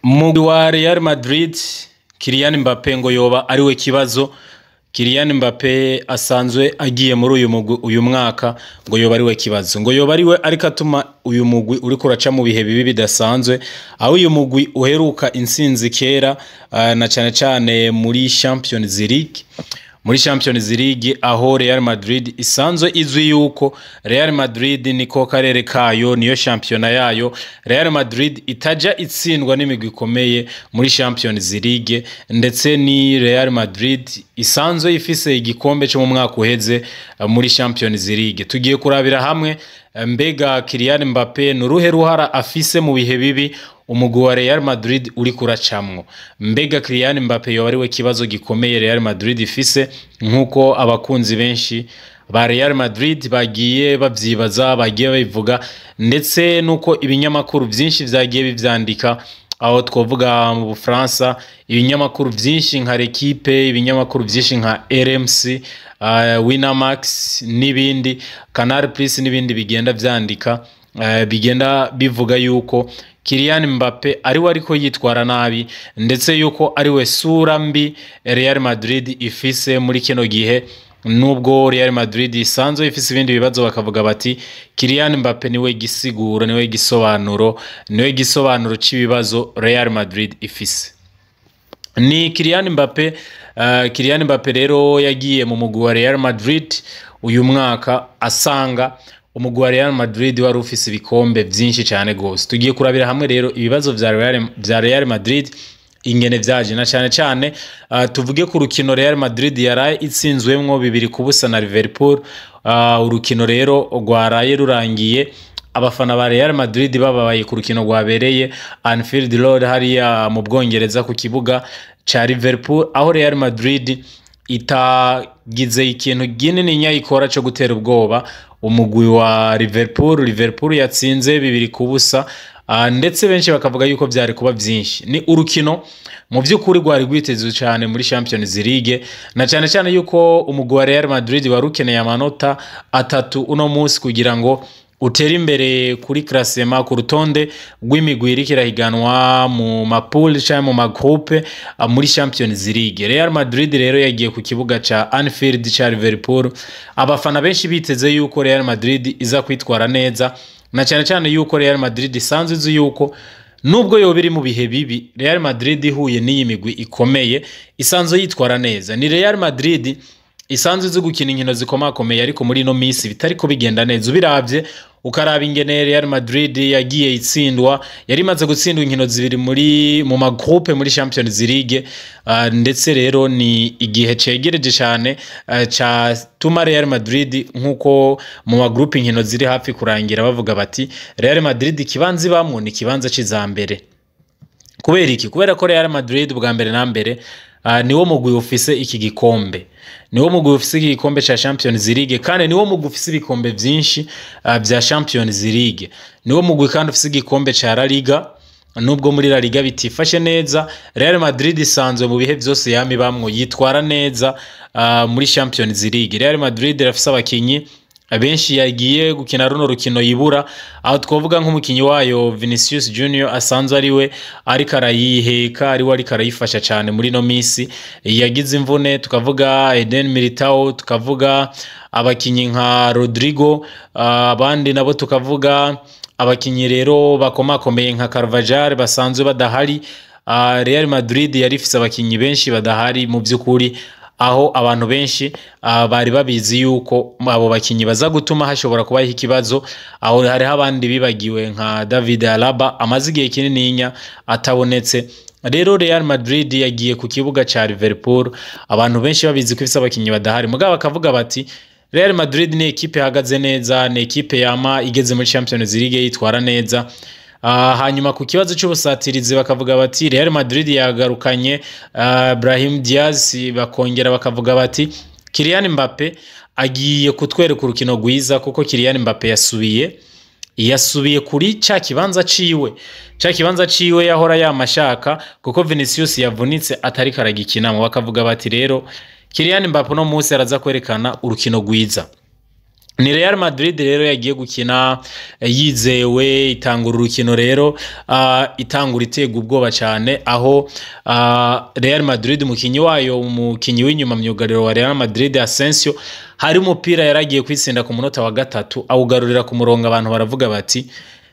Mugwi wa Real Madrid, Kylian Mbappe ngo yoba ariwe kibazo. Kylian Mbappe asanzwe agiye muri uyu mugwi uyu mwaka, ngo yoba ariwe kibazo, ngo yoba ariwe ariko atuma uyu mugwi uriko uraca mu bihe bibi bidasanzwe, aho uyu mugwi uheruka intsinzi kera, na cane cane muri Champions League. Muri Champions League, aho Real Madrid isanzwe izwi yuko Real Madrid niko karere kayo, niyo shampiyona yayo. Real Madrid itaja itsindwa n'imigwi ikomeye muri Champions League, ndetse ni Real Madrid isanzwe ifise igikombe cyo mu mwaka uheze muri Champions League. Tugiye kurabira hamwe, mbega Kylian Mbappe ni uruhe ruhara afise mu bihe bibi umugwi wa Real Madrid uri kuracamwo? Mbega Kylian Mbappe yoba ariwe kibazo gikomeye Real Madrid ifise, nkuko abakunzi benshi ba Real Madrid bagiye bavyibaza, bagiye babivuga, ndetse nuko ibinyamakuru vyinshi vyagiye bivyandika? Aho twovuga mu Bufaransa ibinyamakuru vyinshi nka L'Equipe, ibinyamakuru vyinshi nka RMC, Winamax n'ibindi, Canal Plus n'ibindi, bigenda vyandika, bigenda bivuga yuko Kylian Mbappe ariwe ariko yitwara nabi, ndetse yuko ariwe sura mbi Real Madrid ifise muri kino gihe. Nubwo Real Madrid isanzwe ifise ibindi bibazo, bakavuga bati Kylian Mbappe niwe gisiguro, niwe gisobanuro, niwe gisobanuro c'ibibazo Real Madrid ifise. Ni Kylian Mbappe. Kylian Mbappe rero yagiye mu mugwi wa Real Madrid uyu mwaka, asanga umugwi wa Real Madrid wari ufise ibikombe vyinshi cyane gose. Tugiye kurabira hamwe rero ibibazo vya Real Madrid ingene vyaje, na cyane cyane tuvuge ku rukino Real Madrid yaraye itsinzwemwo 2-0 na Liverpool. Urukino rero rwaraye rurangiye abafana ba Real Madrid bababaye, ku rukino rwabereye Anfield Road hariya mu Bwongereza, ku kibuga ca Liverpool, aho Real Madrid itagize ikintu kinini nyayikora cyo gutera ubwoba umugwi wa Liverpool. Liverpool yatsinze 2-0, ndetse benshi bakavuga yuko byari kuba byinshi. Ni urukino mu by'ukuri rwari rwitezwe cyane muri Champions League, na cyane cyane yuko umugwi wa Real Madrid wari ukeneye amanota 3 uno munsi kugira ngo utere imbere kuri classement, ku rutonde rw'imigwi iriko irahiganwa mu ma poule canke mu ma groupe muri Champions League. Real Madrid rero yagiye ku kibuga ca Anfield ca Liverpool, abafana benshi biteze yuko Real Madrid iza kwitwara neza, na cyane cyane yuko Real Madrid isanzwe izi yuko nubwo yoba iri mu bihe bibi, Real Madrid ihuye n'iyi migwi ikomeye isanzwe yitwara neza. Ni Real Madrid isanzwe izi gukina inkino zikomakomeye, ariko muri ino minsi bitariko bigenda neza. Ubiravye, ukaraba ingene Real Madrid yagiye itsindwa, yari imaze gutsindwa inkino zibiri mu ma groupe muri Champions League, ndetse rero ni igihe cegereje cyane catuma Real Madrid, nkuko mu ma groupe inkino ziri hafi kurangira, bavuga bati Real Madrid ikibanza ibamwo ni ikibanza c'izambere. Kubera iki? Kubera ko Real Madrid bwa mbere na mbere niwo mugwi ufise iki gikombe, niwo mugwi ufise iki gikombe ca Champions League, kandi niwo mugwi ufise ibikombe vyinshi vya Champions League. Niwo mugwi kandi ufise igikombe ca La Liga, nubwo muri La Liga bitifashe neza. Real Madrid isanzwe mu bihe vyose yami bamwo yitwara neza muri Champions League. Real Madrid irafise abakinyi abenshi yagiye gukina runo rukino yibura, aho twavuga nk'umukinyi wayo Vinicius Junior, asanzwe ariwe ariko arayiheka, ariwe ariko arayifasha cyane muri no misi, yagize imvune. Tukavuga Eden Militao, tukavuga abakinyi nka Rodrigo, abandi nabo tukavuga abakinyi rero bakomakomeye nka Carvajal basanzwe badahari. Real Madrid yari ifise abakinyi benshi badahari mu by'ukuri, aho abantu benshi bari babizi yuko abo bakinyi baza gutuma hashobora kubaho ikibazo. Aho hariho abandi bibagiwe nka David Alaba, amaze igihe kinininya atabonetse. Rero Real Madrid yagiye ku kibuga ca Liverpool abantu benshi babizi ko ifise abakinyi badahari, mugabo bakavuga bati Real Madrid ni ekipe ihagaze neza, ni ekipe yama igeze muri Champions League yitwara neza. Hanyuma ku kibazo cy'ubusatirizi bakavuga bati Real Madrid yagarukanye Brahim Diaz, bakongera bakavuga bati Kylian Mbappe agiye kutwereka urukino rwiza, kuko Kylian Mbappe yasubiye kuri ca kibanza ciwe, ca kibanza ciwe yahora yamashaka, kuko Vinicius yavunitse atari karagikinamo. Bakavuga bati rero Kylian Mbappe no munsi araza kwerekana urukino rwiza. Ni Real Madrid rero yagiye gukina yizewe, itangura urukino rero itangura itega ubwoba cyane, aho Real Madrid umukinyi wayo, umukinyi w'inyuma, myugariro wa Real Madrid Asensio, hari umupira yaragiye kwitsinda ku munota wa 3 awugarurira ku murongo. Abantu baravuga bati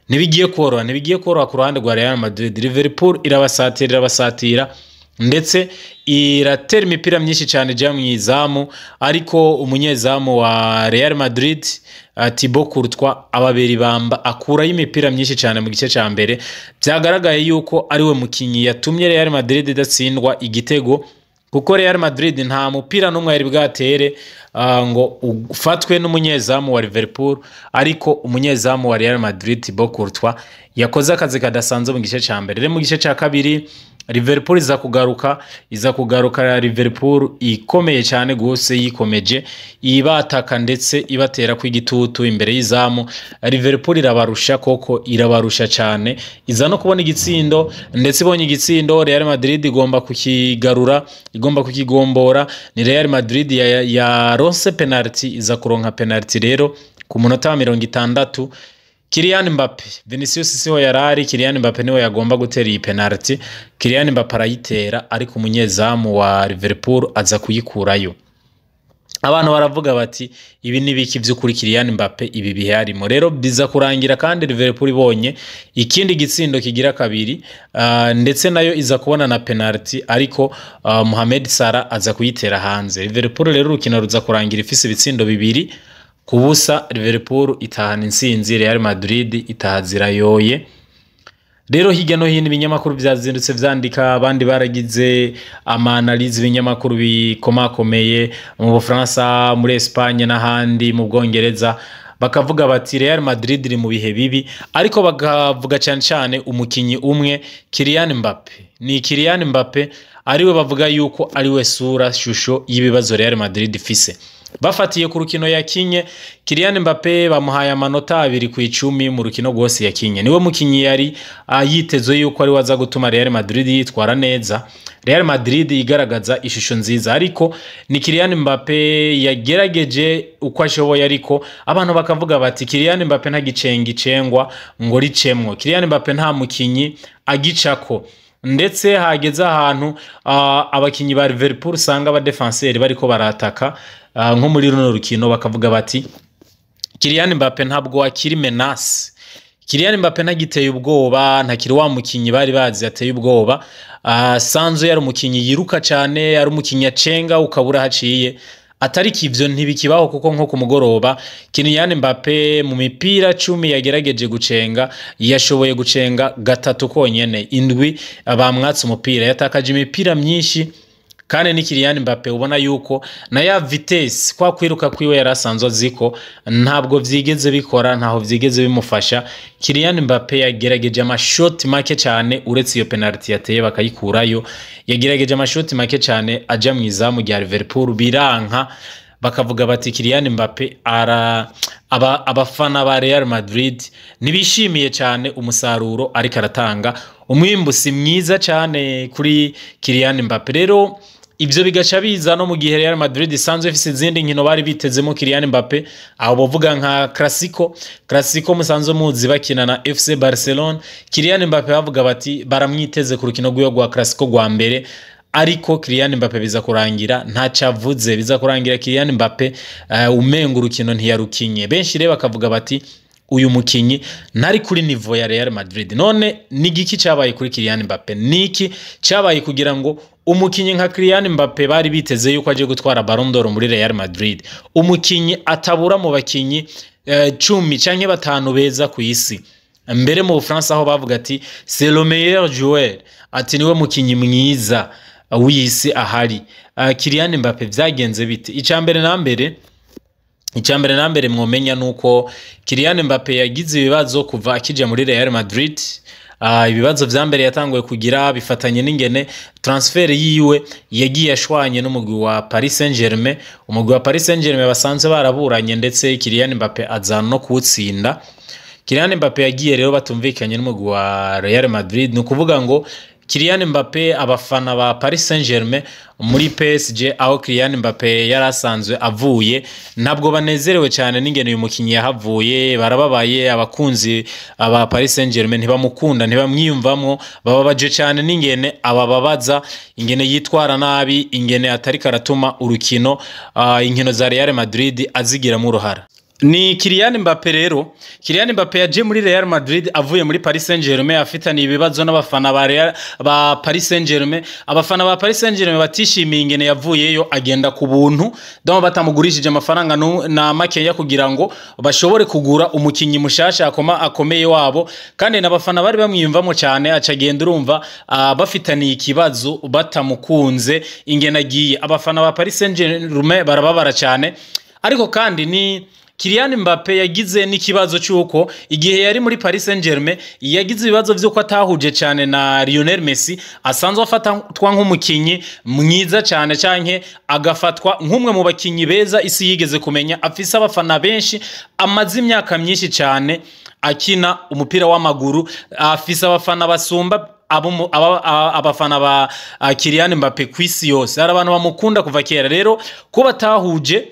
ntibigiye koroha, ntibigiye koroha ku ruhande rwa Real Madrid. Liverpool irabasatira, irabasatira, ndetse iratera imipira myinshi cyane ijya mu izamu, ariko umunyezamu wa Real Madrid Thibaut Courtois ababera ibamba, akurayo imipira myinshi cyane mu gice cya mbere. Byagaragaye yuko ariwe mukinyi yatumye Real Madrid idatsindwa igitego, kuko Real Madrid nta mupira n'umwe yari bwatere ngo ufatwe n'umunyezamu wa Liverpool, ariko umunyezamu wa Real Madrid Thibaut Courtois yakoze akazi kadasanzwe mu gice cya mbere. Rero mu gice cya kabiri Liverpool iza kugaruka, iza kugaruka Liverpool ikomeye cyane gose, yikomeje ibataka ndetse ibatera kw'igitutu imbere y'izamu. Liverpool irabarusha koko, irabarusha cyane, iza no kubona igitsindo, ndetse ibonye igitsindo Real Madrid igomba kukigarura, igomba kukigombora. Ni Real Madrid ya penalty, iza kuronka penalty rero ku munota wa 60. Kylian Mbappe, Vinicius siho yarari, Kylian Mbappe niwe yagomba gutera iyi penalty. Kylian Mbappe arayitera, ariko umunyezamu wa Liverpool aza kuyikurayo. Abantu baravuga bati ibi ni biki by'ukuri Kylian Mbappe ibi bihe arimo? Rero biza kurangira kandi Liverpool ibonye ikindi gitsindo kigira kabiri, ndetse nayo iza kubona na penalty, ariko Mohamed Salah aza kuyitera hanze. Liverpool rero urukino ruza kurangira ifise ibitsindo 2-0. Liverpool itahana intsinzi, Real Madrid itaha zirayoye. Rero hirya no hino ibinyamakuru byazindutse vyandika, abandi baragize ama analyse, ibinyamakuru bikomakomeye mu Bufaransa, muri Espagne n'ahandi mu Bwongereza, bakavuga bati Real Madrid iri mu bihe bibi, ariko bakavuga cyane cyane umukinyi umwe, Kylian Mbappe. Ni Kylian Mbappe ariwe bavuga yuko ariwe sura shusho y'ibibazo Real Madrid ifise. Bafatiye ku rukino yakinye, Kylian Mbappe bamuhaye amanota 2 ku 10 mu rukino rwose yakinye. Niwe mukinyi yari yitezwe yuko ari waza gutuma Real Madrid yitwara neza, Real Madrid igaragaza ishusho nziza, ariko ni Kylian Mbappe yagerageje uko ashoboye, ariko abantu bakavuga bati Kylian Mbappe nta gicenga icengwa ngo ricemwo, Kylian Mbappe nta mukinyi agicako. Ndetse hageze ahantu abakinyi ba Liverpool usanga abadefenseri bariko barataka, nko muri runo rukino, bakavuga bati Kylian Mbappe ntabwo akiri menace, Kylian Mbappe ntagiteye ubwoba, ntakiri wa mukinyi bari bazi ateye ubwoba. Sanzo yari umukinyi yiruka cyane, ari umukinyi acenga ukabura haciye, atariko ivyo ntibikibaho, kuko nko ku mugoroba Kylian Mbappe mu mipira 10 yagerageje gucenga yashoboye gucenga 3 konyene, 7 bamwatse umupira, yatakaje imipira myinshi. Kandi ni Kylian Mbappe ubona yuko na ya vitesse, kwa kwiruka kwiwe yari asanzwe aziko, ntabwo vyigeze bikora, ntaho vyigeze bimufasha. Kylian Mbappe yagerageje amashoti make cyane, uretse iyo penalty yateye bakayikurayo, yagerageje amashoti make cyane aja mu izamu rya Liverpool biranka. Bakavuga bati Kylian Mbappe ara abafana ba Real Madrid ntibishimiye cyane umusaruro ariko aratanga, umwimbu si mwiza cyane kuri Kylian Mbappe. Rero ivyo bigaca biza no mu gihe Real Madrid isanzwe ifise izindi nkino bari bitezemo Kylian Mbappe, aho bovuga nka Clasico. Clasico musanzwe muzi bakina na FC Barcelona. Kylian Mbappe bavuga bati baramwiteze ku rukino rwiwe rwa Clasico rwa mbere, ariko Kylian Mbappe biza kurangira ntacavuze, biza kurangira Kylian Mbappe umenga urukino ntiyarukinye. Benshi rero bakavuga bati uyu mukinyi ntari kuri niveau ya Real Madrid. None ni giki cabaye kuri Kylian Mbappe? Niki cabaye kugira ngo umukinyi nka Kylian Mbappe bari biteze yuko aje gutwara Ballon d'Or muri Real Madrid, umukinyi atabura mu bakinyi 10 canke 5 beza ku isi, mbere mu Bufaransa aho bavuga ati c'est le meilleur joueur, ati niwe mukinyi mwiza w'isi ahari, Kylian Mbappe vyagenze bite? Icambere na mbere mwomenya nuko Kylian Mbappe yagize ibibazo kuva akija muri Real Madrid. Ibibazo vya mbere yatanguye kugira bifatanye n'ingene transfer yiwe yagiye ashwanye n'umugwi wa Paris Saint-Germain. Umugwi wa Paris Saint-Germain basanzwe baraburanye, ndetse Kylian Mbappe aza no kuwutsinda. Kylian Mbappe yagiye rero batumvikanye n'umugwi wa Real Madrid, ni ukuvuga ngo Kylian Mbappe, abafana ba Paris Saint-Germain muri PSG aho Kylian Mbappe yari asanzwe avuye, ntabwo banezerewe cyane n'ingene uyu mukinyi yahavuye. Barababaye, abakunzi ba Paris Saint-Germain ntibamukunda, ntibamwiyumvamwo, bababaje cyane n'ingene abababaza, ingene yitwara nabi, ingene atariko aratuma urukino inkino za Real Madrid azigiramo uruhara. Ni Kylian Mbappe rero. Kylian Mbappe yaje muri Real Madrid avuye muri Paris Saint-Germain, afitaniye ibibazo n'abafana ba Real ba Paris Saint-Germain. Abafana ba Paris Saint-Germain batishimiye ingene yavuyeyo agenda ku buntu, donc batamugurishije amafaranga na makeya kugira ngo bashobore kugura umukinyi mushasha akomeye wabo, kandi n'abafana bari bamwiyumvamo cyane, aca agenda urumva bafitaniye ikibazo, batamukunze ingene agiye. Abafana ba Paris Saint-Germain barababara cyane. Ariko kandi ni Kylian Mbappe yagize n'ikibazo cy'uko igihe yari muri Paris Saint-Germain yagize ibibazo vy'uko atahuje cyane na Lionel Messi, asanzwe afatwa nk'umukinyi mwiza cyane, canke agafatwa nk'umwe mu bakinyi beza isi yigeze kumenya, afise abafana benshi, amaze imyaka myinshi cyane akina umupira w'amaguru, afise abafana basumba abafana ba Kylian Mbappe kw'isi yose. Hari abantu bamukunda kuva kera. Rero kuba atahuje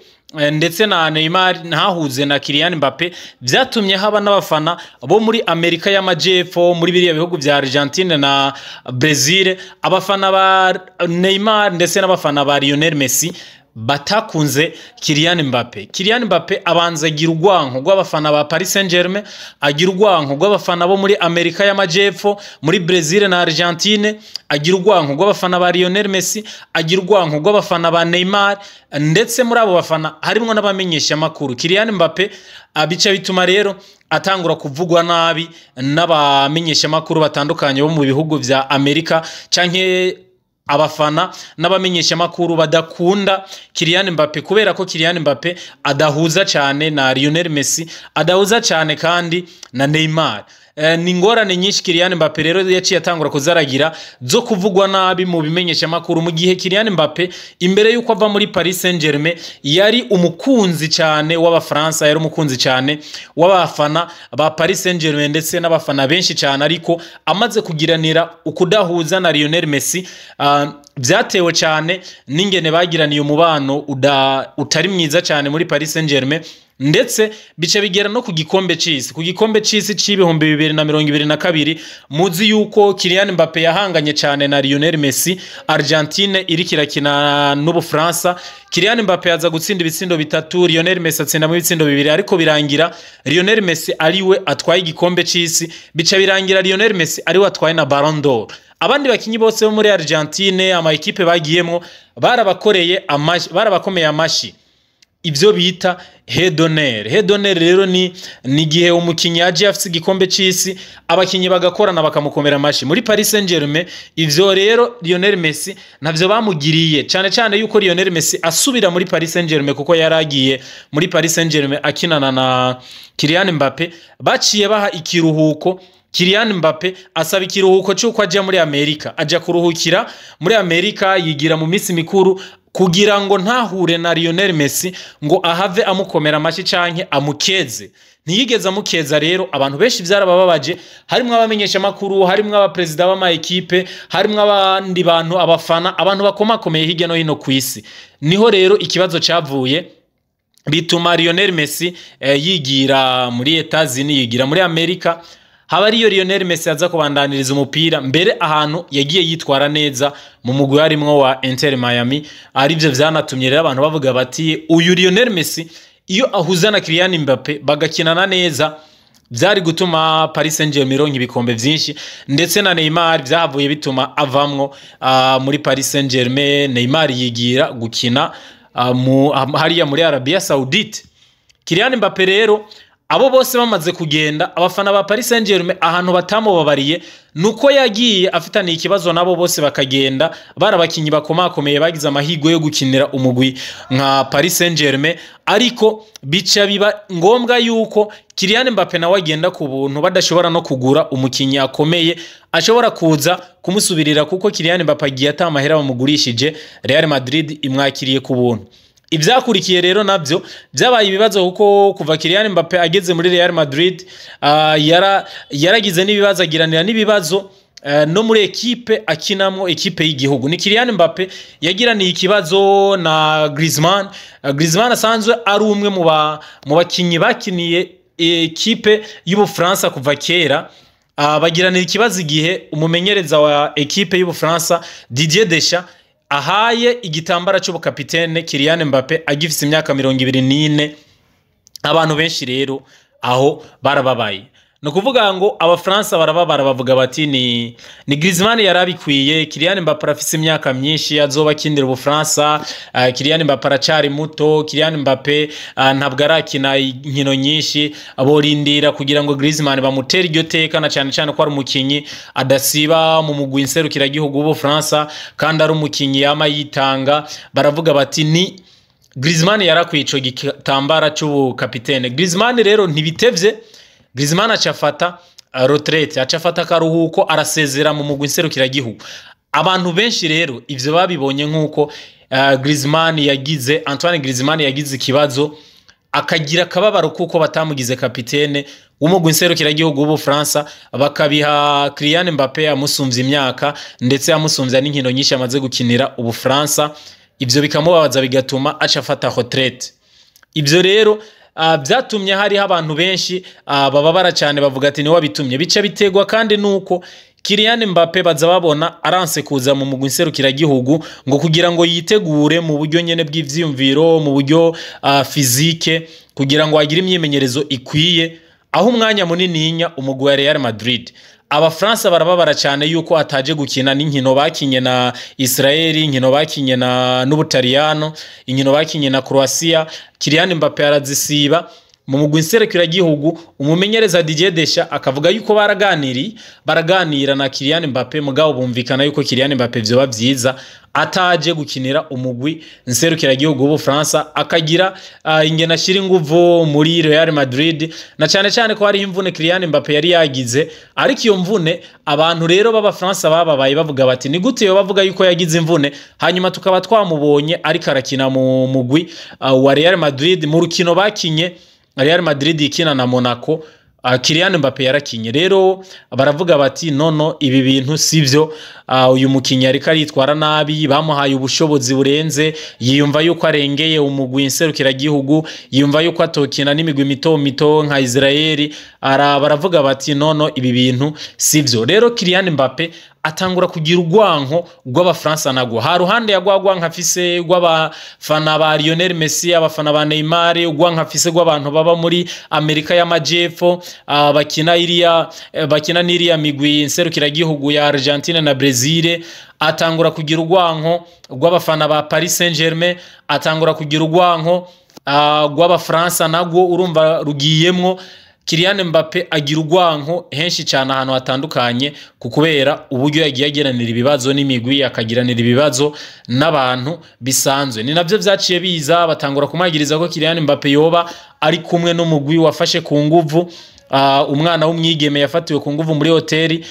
ndetse na Neymar, ntahuze na Kylian Mbappe, vyatumye haba n'abafana bo muri Amerika y'Amajepfo, muri biriya bihugu vya Argentine na Brazil, abafana ba Neymar ndetse n'abafana ba Lionel Messi batakunze Kylian Mbappe. Kylian Mbappe abanza agira urwanko rw'abafana ba Paris Saint-Germain, agira urwanko rw'abafana bo muri Amerika y'Amajepfo, muri Brazil na Argentine, agira urwanko rw'abafana ba Lionel Messi, agira urwanko rw'abafana ba Neymar, ndetse muri abo bafana harimwo n'abamenyeshamakuru. Kylian Mbappe abica bituma rero atangura kuvugwa nabi n'abamenyeshamakuru batandukanye bo mu bihugu vya Amerika, canke abafana n'abamenyeshamakuru badakunda Kylian Mbappe, kubera ko Kylian Mbappe adahuza cyane na Lionel Messi, adahuza cyane kandi na Neymar. Ni ingorane nyinshi Kylian Mbappe rero yaciye atangura kuzaragira zo kuvugwa nabi mu bimenyeshamakuru, mu gihe Kylian Mbappe imbere yuko ava muri Paris Saint-Germain yari umukunzi cyane w'Abafaransa, yari umukunzi cyane w'abafana ba Paris Saint-Germain ndetse n'abafana benshi cyane. Ariko amaze kugiranira ukudahuza na Lionel Messi, byatewe cyane n'ingene bagiraniye umubano utari mwiza cyane muri Paris Saint-Germain, ndetse bica bigera no ku gikombe c'isi, ku gikombe c'isi c'2022. Muzi yuko Kylian Mbappe yahanganye cyane na Lionel Messi, Argentine iriko irakina n'Ubufaransa. Kylian Mbappe aza gutsinda ibitsindo 3, Lionel Messi atsindamo ibitsindo 2, ariko birangira Lionel Messi ariwe atwaye igikombe c'isi, bica birangira Lionel Messi ariwe atwaye na Ballon d'Or. Abandi bakinyi bose bo muri Argentine, ama ekipe bagiyemwo, barabakoreye amashi, barabakomeye amashi, ibyo bita hedonere. Hedonere rero ni igihe umukinyi yaje afise igikombe c'isi, abakinyi bagakorana bakamukomera amashi. Muri Paris Saint-Germain ivyo rero Lionel Messi ntavyo bamugiriye, cyane cyane yuko Lionel Messi asubira muri Paris Saint-Germain, kuko yaragiye muri Paris Saint-Germain akinana na Kylian Mbappe, baciye baha ikiruhuko Kylian Mbappe, asaba ikiruhuko cy'uko ajya muri Amerika, ajya kuruhukira muri Amerika, yigira mu minsi mikuru kugira ngo ntahure na Lionel Messi ngo ahave amukomera amashyi canke amukeze. Ntiyigeze amukeza. Rero abantu benshi byarabababaje, harimwo abamenyeshamakuru, harimwo abaperezida b'ama ekipe, harimwo abandi bantu, abafana, abantu bakomakomeye hirya no hino ku isi. Niho rero ikibazo cavuye, bituma Lionel Messi yigira muri Etats-Unis, yigira muri Amerika, haba ariyo Lionel Messi aza kubandaniriza umupira mbere ahantu yagiye yitwara neza mu mugwi harimwo wa Inter Miami. Arivyo vyanatumye rero abantu bavuga bati uyu Lionel Messi iyo ahuza na Kylian Mbappe bagakinana neza, byari gutuma Paris Saint-Germain ironka ibikombe vyinshi, ndetse na Neymar vyahavuye bituma avamwo muri Paris Saint-Germain. Neymar yigira gukina hariya muri Arabia Saoudite. Kylian Mbappe rero abo bose bamaze kugenda, abafana ba Paris Saint-Germain ahantu batamubabariye nuko yagiye afitaniye ikibazo nabo bose bakagenda, barabakinyi bakomakomeye bagize amahirwe yo gukinira umugwi nka Paris Saint-Germain, ariko bica biba ngombwa yuko Kylian Mbappe nawe agenda ku buntu, badashobora no kugura umukinyi akomeye ashobora kuza kumusubirira, kuko Kylian Mbappe agiye ata amahera bamugurishije, Real Madrid imwakiriye ku buntu. Ivyakurikiye rero navyo byabaye ibibazo, kuko kuva Kylian Mbappe ageze muri Real Madrid yaragize n'ibibazo, agiranira n'ibibazo no muri ekipe akinamwo, ekipe y'igihugu. Ni Kylian Mbappe yagiraniye ikibazo na Griezmann. Griezmann asanzwe ari umwe mu bakinyi bakiniye ekipe y'Ubufaransa kuva kera. Bagiranira ikibazo igihe umumenyereza wa ekipe y'Ubufaransa Didier Deschamps ahaye igitambara c'ubukapitene Kylian Mbappe agifise imyaka 24. Abantu benshi rero aho barababaye, ni ukuvuga ngo Abafaransa barababara, bavuga bati ni Griezmann yarabikwiye, Kylian Mbappe arafise imyaka myinshi azoba akinira Ubufaransa, Kylian Mbappe aracari muto, Kylian Mbappe ntabwo arakina inkino nyinshi, borindira kugira ngo Griezmann bamutere iryo teka, na cyane cyane ko ari umukinyi adasiba mu mugwi nserukiragihugu w'Ubufaransa kandi ari umukinyi yama yitanga. Baravuga bati ni Griezmann yarakwiye ico gitambara c'ubukapitene. Griezmann rero ntibitevye, Griezmann acafata retraite, acafata akaruhuko, arasezera mu mugwi nserukiragihugu. Abantu benshi rero ivyo babibonye nk'uko Griezmann yagize, Antoine Griezmann yagize ikibazo, akagira akababaro kuko batamugize kapitene w'umugwi nserukiragihugu w'Ubufaransa, bakabiha Kylian Mbappe yamusumvye imyaka ndetse yamusumvye n'inkino nyinshi amaze gukinira Ubufaransa. Ivyo bikamubabaza, bigatuma aca afata retraite. Ivyo rero byatumye hariho abantu benshi bababara cyane, bavuga ati niwe wabitumye. Bica bitegwa kandi nuko Kylian Mbappe baza babona aranse kuza mu mugwi nserukiragihugu ngo kugira ngo yitegure mu buryo nyene bw'ivyiyumviro, mu buryo physique, kugira ngo agire imyimenyerezo ikwiye, aho umwanya munininya umugwi wa Real Madrid. Abafaransa barababara cyane yuko ataje gukina n'inkino bakinye na Israel, inkino bakinye na n'Ubutaliyano, inkino bakinye na Croatia. Kylian Mbappe arazisiba mu mugwi nserukiragihugu. Umumenyereza Didier Deschamps akavuga yuko baraganiriye, baraganira na Kylian Mbappe, mugabo bumvikana yuko Kylian Mbappe vyoba vyiza ataje gukinira umugwi nserukiragihugu w'Ubufaransa, akagira ingena ashira inguvu muri Real Madrid, na cyane cyane ko hari imvune Kylian Mbappe yari yagize. Ariko iyo mvune, abantu rero b'Abafaransa bababaye, bavuga bati ni gute yo bavuga yuko yagize imvune, hanyuma tukaba twamubonye ariko arakina mu mugwi wa Real Madrid mu rukino bakinye, Real Madrid ikina na Monaco, Kylian Mbappe yarakinye. Rero baravuga bati nono, ibi bintu sivyo, uyu mukinyi ariko aritwara nabi, bamuhaye ubushobozi burenze, yiyumva yuko arengeye umugwi nserukiragihugu, yiyumva yuko atokina n'imigwi mito mito nka Israel. Ara baravuga bati nono, ibi bintu sivyo. Rero Kylian Mbappe atangura kugira urwanko rw'Abafaransa nagwo ha ruhande ya rwa rwanko afise rw'abafana ba Lionel Messi, abafana ba Neymar, urwanko afise rw'abantu baba muri Amerika y'Amajepfo, bakina iriya bakina n'iriya migwi nserukiragihugu ya Argentine na Brazil. Atangura kugira urwanko rw'abafana ba Paris Saint-Germain, atangura kugira urwanko rw'Abafaransa nagwo urumva rugiyemwo. Kylian Mbappe agira urwanko henshi cyane, ahantu hatandukanye, ku kubera uburyo yagiye agiranira ibibazo n'imigwi, akagiranira ibibazo n'abantu bisanzwe. Ni navyo vyaciye biza batangura kumwagiriza ko Kylian Mbappe yoba ari kumwe n'umugwi wafashe ku nguvu umwana w'umwigeme yafatiwe ku nguvu muri hoteli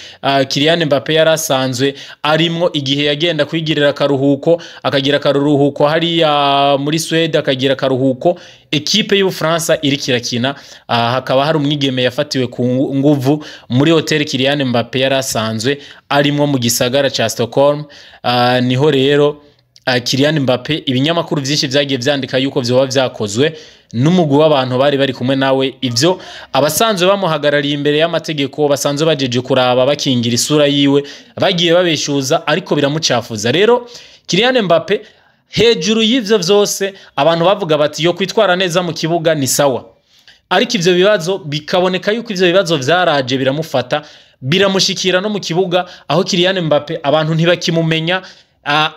Kylian Mbappe yari asanzwe arimwo igihe yagenda kwigirira akaruhuko, akagira akaruhuko hariya muri Swede, akagira akaruhuko ekipe y'Ubufaransa iriko irakina, hakaba hari umwigeme yafatiwe ku nguvu muri hoteli Kylian Mbappe yari asanzwe arimwo mu gisagara ca Stockholm. Niho rero Kylian Mbappe ibinyamakuru vyinshi vyagiye vyandika yuko vyoba vyakozwe n'umugwi w'abantu bari bari kumwe nawe. Ivyo abasanzwe bamuhagarariye imbere y'amategeko, basanzwe bajeje kuraba bakingira isura yiwe, bagiye babeshuza, ariko biramucafuza. Rero Kylian Mbappe, hejuru y'ivyo vyose, abantu bavuga bati yo kwitwara neza mu kibuga ni sawa, ariko ivyo bibazo bikaboneka yuko ivyo bibazo vyaraje biramufata, biramushikira no mu kibuga, aho Kylian Mbappe abantu ntibakimumenya,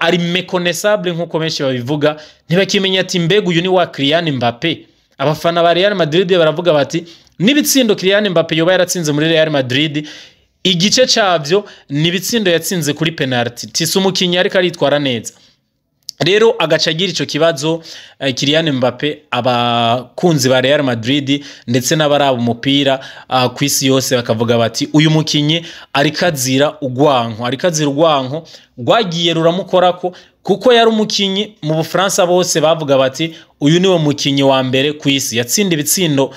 ari méconnaissable nkuko benshi babivuga, ntibakimenya ati mbega uyu ni wa Kylian Mbappe. Abafana ba Real Madrid baravuga bati n'ibitsindo Kylian Mbappe yoba yaratsinze muri Real Madrid, igice cavyo ni ibitsindo yatsinze kuri penalty, tisi umukinyi ariko aritwara neza. Rero agaca agira ico kibazo Kylian Mbappe. Abakunzi ba Real Madrid ndetse n'abaraba umupira ku isi yose bakavuga bati uyu mukinyi ariko azira ugwanko, ariko azira urwanko rwagiye ruramukorako, kuko yari umukinyi mu Bufaransa bose bavuga bati uyu niwe mukinyi wa mbere ku isi, yatsinda ibitsindo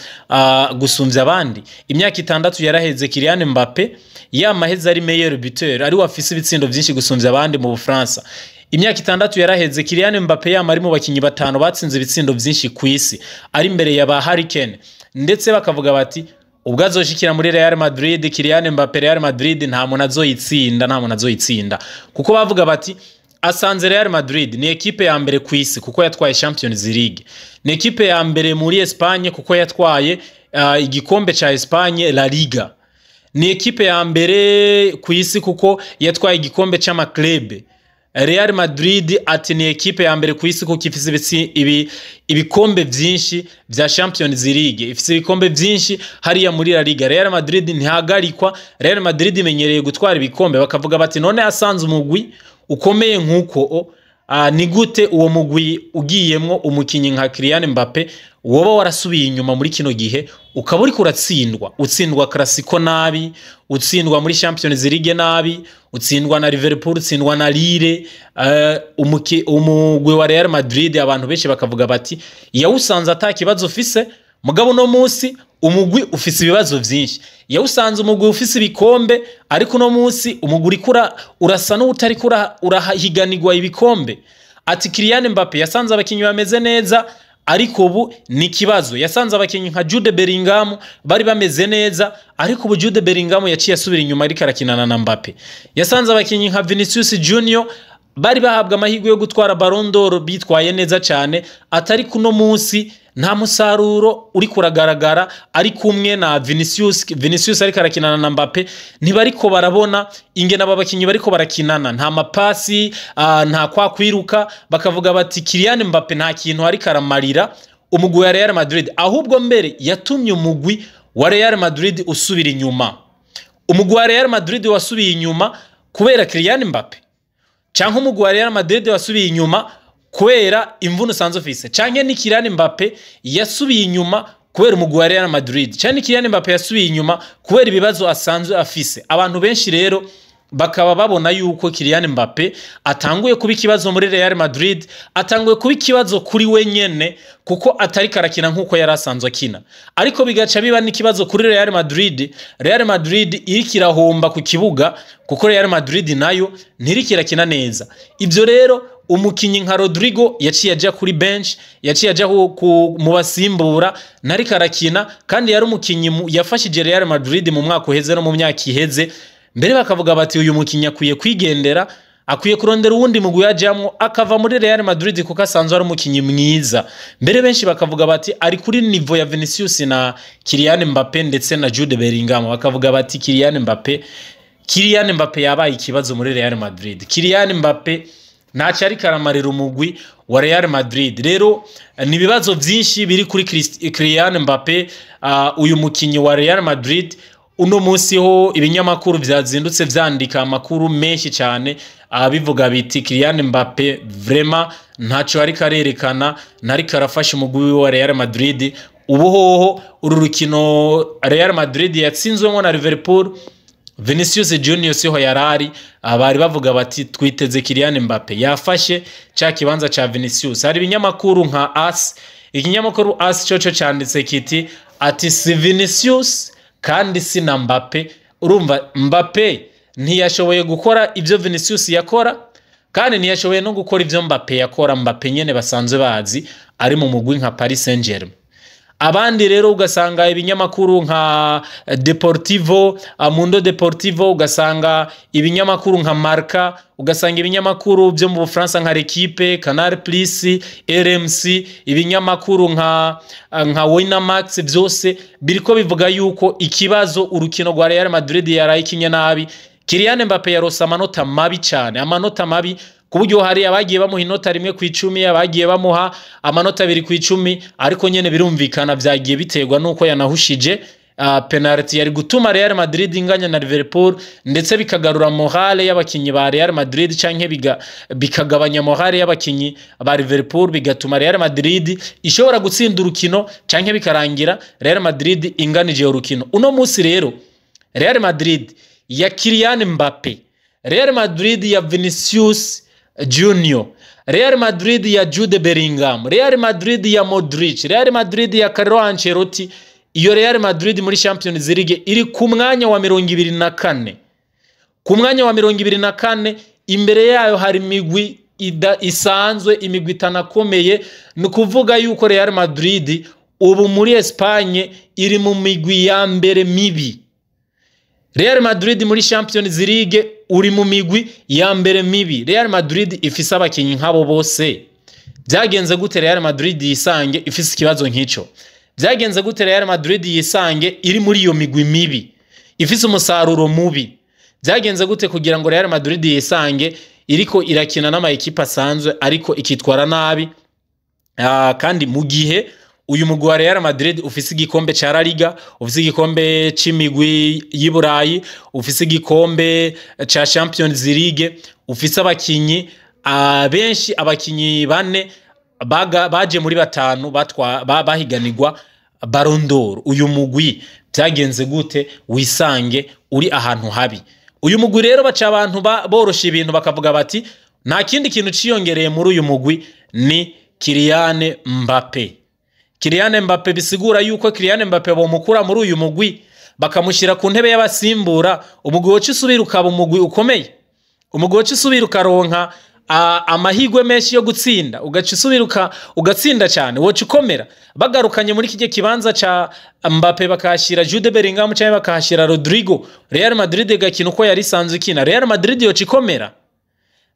gusumvya abandi. Imyaka 6 yaraheze Kylian Mbappe yamaheze ari meilleur buteur, ari wafise ibitsindo vyinshi gusumvya abandi mu Bufaransa. Imyaka 6 yaraheze Kylian Mbappe yama ari mu bakinyi 5 batsinze ibitsindo vyinshi ku isi, ari imbere ya ba Harry Kane, ndetse bakavuga bati ubwo azoshikira muri Real Madrid Kylian Mbappe, Real Madrid nta muntu azoyitsinda, nta muntu azoyitsinda, kuko bavuga bati asanze Real Madrid ni ekipe ya mbere ku isi kuko yatwaye Champions League, ni ekipe ya mbere muri Espagne kuko yatwaye igikombe ca Espagne La Liga, ni ekipe ya mbere ku isi kuko yatwaye igikombe c'amaklebe. Real Madrid ati ni ekipe ya mbere ku isi kuko ifise ibikombe vyinshi vya Champions League, ifise ibikombe vyinshi hariya muri La Liga. Real Madrid ntihagarikwa, Real Madrid imenyereye gutwara ibikombe. Bakavuga bati none asanze umugwi ukomeye nkuko ni gute uwo mugwi ugiyemwo umukinyi nka Kylian Mbappe woba warasubiye inyuma muri kino gihe, ukaba uriko uratsindwa, utsindwa Clasico nabi, utsindwa muri Champions League nabi, utsindwa na Liverpool, utsindwa na Lille. Umugwi wa Real Madrid abantu benshi bakavuga bati yawusanze ata kibazo ufise, mugabo no munsi umugwi ufise ibibazo vyinshi. Yawusanze umugwi ufise ibikombe, ariko no munsi umugwi urikura urasa n'utariko urahiganirwa ibikombe. Ati Kylian Mbappe yasanze abakinyi bameze neza, ariko ubu ni kibazo. Yasanze abakinyi nka Jude Bellingham bari bameze neza, ariko ubu Jude Bellingham yaciye asubira inyuma ariko arakinana na Mbappe. Yasanze abakinyi nka Vinicius Junior bari bahabwa amahirwe yo gutwara Ballon d'Or bitwaye neza cyane, atari kuno munsi nta musaruro uri kuragaragara ari kumwe na Vinicius. Vinicius ariko arakinana na Mbappe, ntibariko barabona ingene aba bakinyi bariko barakinana, nta mapasi, nta kwa kwiruka. Bakavuga bati Kylian Mbappe nta kintu ariko aramarira umugwi wa Real Madrid, ahubwo mbere yatumye umugwi wa Real Madrid usubira inyuma. Umugwi wa Real Madrid wasubiye inyuma kubera Kylian Mbappe, canke umugwi wa Real Madrid wasubiye inyuma kubera imvune usanzwe ufise, canke ni Kylian Mbappe yasubiye inyuma kubera umugwi wa Real Madrid, canke ni Kylian Mbappe yasubiye inyuma kubera ibibazo asanzwe afise. Abantu benshi rero bakaba babona yuko Kylian Mbappe atanguye kuba ikibazo muri Real Madrid, atanguye kuba ikibazo kuri we nyene kuko atari karakina nkuko yari asanzwe akina, ariko bigaca biba n'ikibazo kuri Real Madrid. Real Madrid iriko irahomba ku kibuga kuko Real Madrid nayo ntiriko irakina neza. Ivyo rero umukinyi nka Rodrigo yaciye aja kuri bench, yaciye aja mu basimbura, ntariko arakina, kandi yari umukinyi yafashije Real Madrid mu mwaka uheze no mu myaka iheze. Mbere bakavuga bati uyu mukinyi akwiye kwigendera, akwiye kurondera uwundi mugwi yajamwo akava muri Real Madrid kuko asanzwe ari umukinyi mwiza. Mbere benshi bakavuga bati ari kuri niveau ya Vinicius na Kylian Mbappe ndetse na Jude Bellingham. Bakavuga bati Kylian Mbappe yabaye ikibazo muri Real Madrid. Kylian Mbappe ntacyo ariko aramarira umugwi wa Real Madrid. Rero ni ibibazo vyinshi biri kuri Kylian Mbappe, uyu mukinyi wa Real Madrid. Uno munsi ho ibinyamakuru vyazindutse vyandika amakuru menshi cyane abivuga biti Kylian Mbappe vraiment ntaco ariko arerekana, ntariko arafasha umugwi wa Real Madrid. Ubu hoho uru rukino Real Madrid yatsinzwemo na Liverpool, Vinicius Junior siho yarari, abari bavuga bati twiteze Kylian Mbappe yafashe ca kibanza ca Vinicius. Hari ibinyamakuru nka AS, ikinyamakuru AS coco canditse kiti ati si Vinicius kandi si na Mbappe. Urumva Mbappe ntiyashoboye gukora ivyo Vinicius yakora, kandi ntiyashoboye no gukora ivyo Mbappe yakora. Mbappe nyene basanzwe bazi ari mu mugwi nka Paris Saint-Germain. Abandi rero ugasanga ibinyamakuru nka Deportivo, Mundo Deportivo, ugasanga ibinyamakuru nka Marca, ugasanga ibinyamakuru byo mu Bufaransa nka L'Equipe, Canal Plus, RMC, ibinyamakuru nka Winamax, byose biriko bivuga yuko ikibazo urukino rwa Real Madrid yarayikinye nabi. Kylian Mbappe yarose amanota mabi cyane, amanota mabi kuburyo hari abagiye bamuha inota 1 ku 10, abagiye bamuha amanota 2 ku 10, ariko nyene birumvikana vyagiye biterwa nuko yanahushije Penalty yari gutuma Real Madrid inganya na Liverpool, ndetse bikagarura morale y'abakinyi ba Real Madrid, canke bikagabanya morale y'abakinyi ba Liverpool, bigatuma Real Madrid ishobora gutsinda urukino canke bikarangira Real Madrid inganije urukino. Uno munsi rero Real Madrid ya Kylian Mbappe, Real Madrid ya Vinicius Junior, Real Madrid ya Jude Bellingham, Real Madrid ya Modric, Real Madrid ya Carlo Ancelotti, iyo Real Madrid muri Champions League iri ku mwanya wa 24. Ku mwanya wa 24, imbere yayo hari imigwi isanzwe, imigwi itanakomeye. Ni ukuvuga yuko Real Madrid ubu muri Espagne iri mu migwi ya mbere mibi. Real Madrid muri Champions League uri mu migwi ya mbere mibi. Real Madrid ifise abakinyi nk'abo bose. Byagenze gute Real Madrid yisange ifise ikibazo nk'ico? Byagenze gute Real Madrid yisange iri muri iyo migwi mibi, ifise umusaruro mubi? Byagenze gute kugira ngo Real Madrid yisange iriko irakina n'ama ekipa asanzwe ariko ikitwara nabi? Kandi mu gihe uyu mugwi wa Real Madrid ufise igikombe ca La Liga, ufise igikombe c'imigwi y'i Burayi, ufise igikombe ca Champions League, ufise abakinyi benshi, abakinyi bane baje muri batanu bahiganirwa Ballon d'Or. Uyu mugwi byagenze gute wisange uri ahantu habi? Uyu mugwi rero baca abantu borosha ibintu bakavuga bati nta kindi kintu ciyongereye muri uyu mugwi ni Kylian Mbappe. Kylian Mbappe, bisigura yuko Kylian Mbappe bomukura muri uyu mugwi bakamushyira ku ntebe y'abasimbura, umugwi woca usubira ukaba umugwi ukomeye, umugwi woca usubira ukaronka amahigwe menshi yo gutsinda, ugaca usubira ugatsinda cyane, woca ukomera. Bagarukanye muri kijye kibanza ca Mbappe bakahashyira Jude Bellingham cyangwa bakahashyira Rodrigo, Real Madrid igakina uko yari isanzwe ikina, Real Madrid yoca ikomera.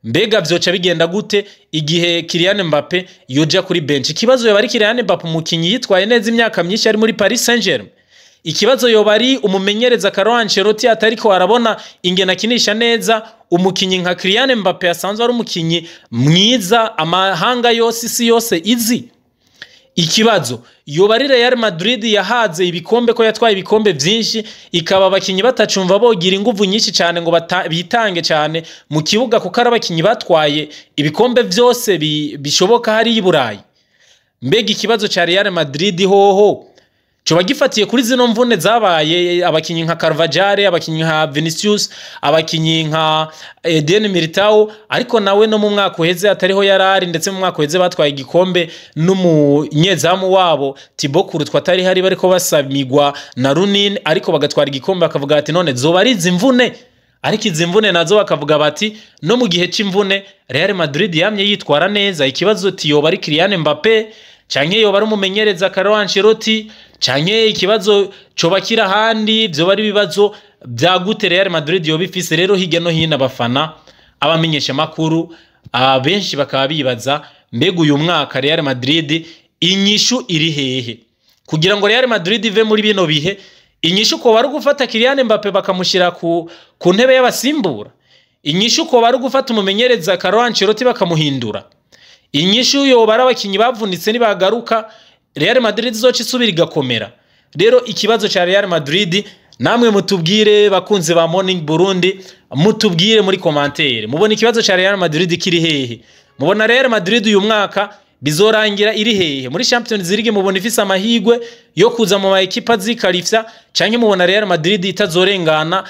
Mbega vyoca bigenda gute igihe Kylian Mbappe yoja kuri bench? Ikibazo yoba ari Kylian Mbappe, umukinyi yitwaye neza imyaka myinshi ari muri Paris Saint-Germain? Ikibazo yoba ari umumenyereza Carlo Ancelotti atariko arabona ingene akinisha neza umukinyi nka Kylian Mbappe asanzwe ari umukinyi mwiza amahanga yose, isi yose izi? Ikibazo yoba ari Real Madrid yahaze ibikombe, ko yatwaye ibikombe byinshi, ikaba abakinyi batacumva bogira inguvu nyinshi cyane ngo bitange cyane mu kibuga, kuko ari abakinyi batwaye ibikombe byose bishoboka hari i Burayi? Mbega ikibazo ca Real Madrid hoho coba gifatiye kuri zino mvune zabaye, abakinyi nka Carvajal, abakinyi nka Vinicius, abakinyi nka Eden Militao, ariko nawe no mu mwaka uheze atariho yarari, ndetse mu mwaka uheze batwaye igikombe n'umunyezamu wabo Thibaut Courtois atari hari, bariko basamigwa na Lunin, ariko bagatwara igikombe. Bakavuga ati none zoba ari izi mvune? Ariko izi mvune nazo bakavuga bati no mu gihe c'imvune Real Madrid yamye yitwara neza. Ikibazo tiyoba ari Kylian Mbappe, canke yoba ari umumenyereza Carlo Ancelotti, canke ikibazo coba kiri ahandi? Vyoba ari ibibazo vya gute Real Madrid yoba ifise? Rero hirya no hino abafana, abamenyesha makuru benshi bakaba bibaza: mbega uyu mwaka Real Madrid inyishu iri hehe kugira ngo Real Madrid ive muri bino bihe? Inyishu ko bari gufata Kylian Mbappe bakamushyira ku ntebe y'abasimbura? Inyishu ko bari gufata umumenyereza Carlo Ancelotti bakamuhindura? Inyishu yoba ari abakinyi bavunitse nibagaruka Real Madrid izoca isubira igakomera? Rero ikibazo ca Real Madrid, namwe mutubwire, bakunzi ba Morning Burundi, mutubwire muri commentaire: mubona ikibazo ca Real Madrid kiri hehe? Mubona Real Madrid uyu mwaka bizorangira iri hehe muri Champions League? Mubona ifise amahigwe yo kuza mu ma ekipa zikarifya, canke mubona Real Madrid itazorengana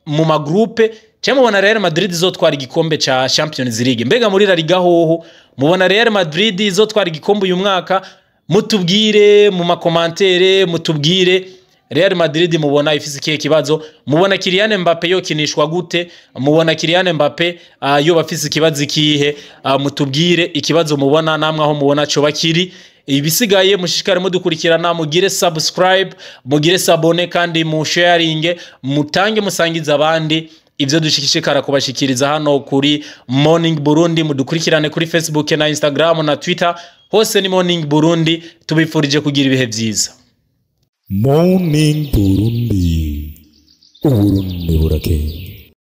mu ma groupe, canke mubona Real Madrid izotwara igikombe ca Champions League? Mbega muri La Liga hoho mubona Real Madrid izotwara igikombe uyu mwaka? Mutubwire mu ma commentaire, mutubwire Real Madrid mubona ifise ikihe kibazo. Mubona Kylian Mbappe yokinishwa gute? Mubona Kylian Mbappe yoba afise ikibazo ikihe? Mutubwire ikibazo mubona namwe aho mubona coba kiri. Ibisigaye mushishikare mudukurikirana, mugire subscribe, mugire s'abonner, kandi mu sharing, mutange musangiza abandi ivyo dushishikara kubashikiriza hano kuri Morning Burundi. Mudukurikirane kuri Facebook na Instagram na Twitter, hose ni Morning Burundi. Tubifurije kugira ibihe vyiza. Morning Burundi, Uburundi burakeye.